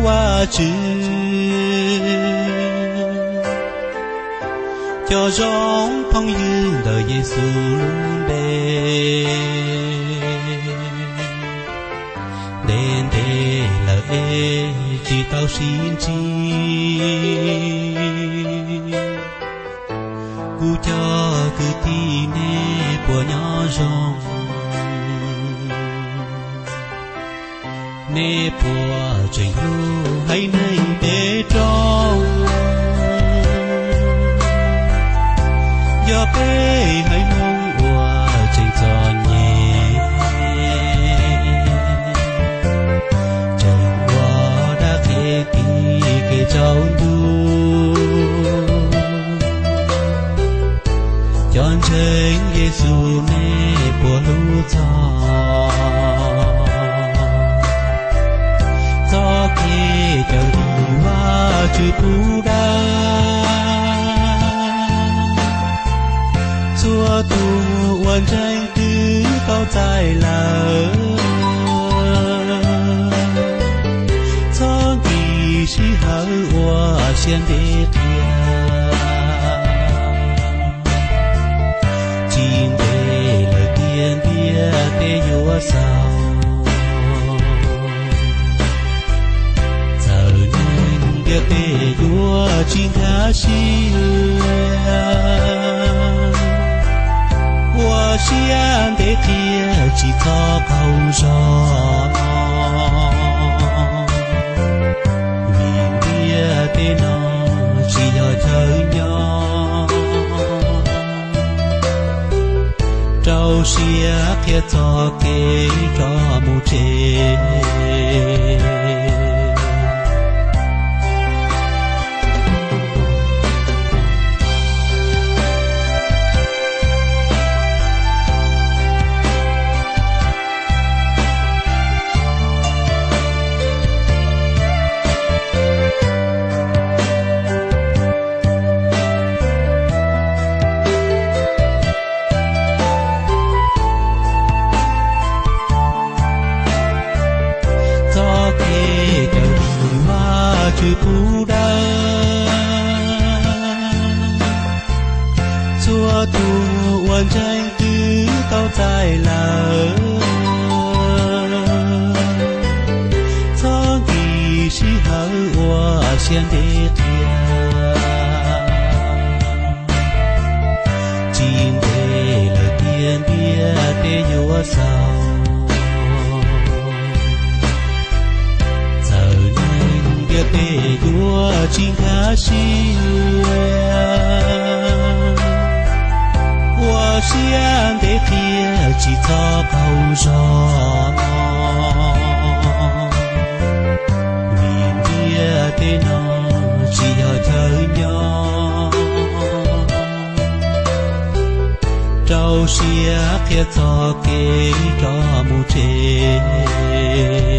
Vajtswv, cov zoo phooj ywg ntawm Yexus lub npe. Ntev ntev lawm es tsis tau sib ntsib, kuv cov kwv tij nej puas nyob zoo? Nej puas tseem hlub haiv neeg peb roob? Yog peb haiv Hmoob uas tseem txom nyem, tseem ua dab qhia tiv kev tsaus ntuj, cov ntseeg Yexus nej puas hlub txog txoj kev cawm dim Vajtswv pub dawb? Txhua tus uas ntseeg twb tau txais lawm, txhob nkim sij hawm ua siab ntev qhia. Tsis ntev lawm tiag ntiag tej yuav xaus, txawm neeg ntiaj teb yuav tsis nkag siab, ua siab ntev qhia tsis txhob qaug zog, vim ntiaj teb no tsis yog chaw nyob. Rau siab qhia txoj kev rov mus tsev. Txoj kev cawm dim Vajtswv pub dawb, txhua tus uas ntseeg twb tau txais lawm, txhob nkim sij hawm ua siab ntev qhia. Tsis ntev lawm tiag ntiaj teb yuav xaus, txawm neeg ntiaj teb yuav tsis nkag siab, ua siab ntev qhia tsis txhob qaug zog, vim ntiaj teb no tsis yog chaw nyob. Rau siab qhia txoj kev rov mus tsev.